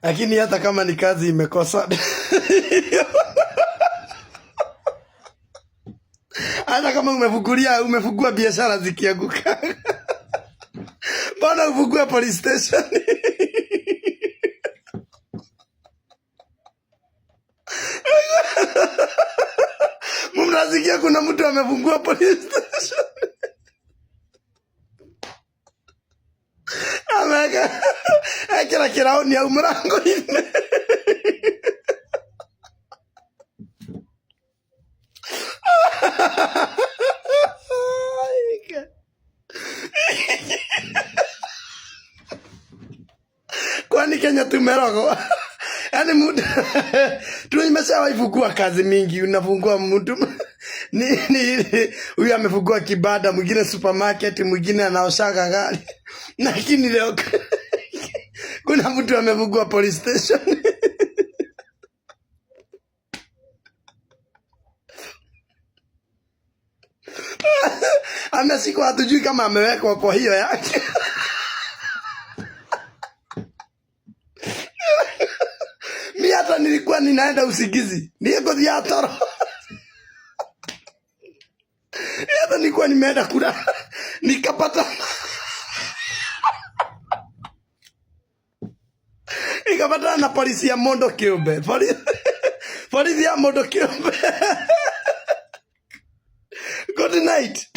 Lakini hata kama ni kazi imekosa, hata kama umefungua biashara zikianguka, mbona ufungue police station? Mnasikia kuna mtu amefungua police station, ameweka ekera kiraoni au mlango-inĩ. Kwani Kenya tumerogwa? Yaani mtu tumeshawahi kazi mingi, unafungua mtu ni huyu amefungua kibanda, mwingine supermarket, mwingine anaoshaga gari, lakini leo kuna mtu amefungua police station. Ameshikwa, hatujui kama amewekwa kwa hiyo yake. Mi hata nilikuwa ninaenda usingizi, nikuthia toro, hata nilikuwa nimeenda kulala, nikapatana na polisi ya mondo kiumbe, polisi ya mondo kiumbe. Good night.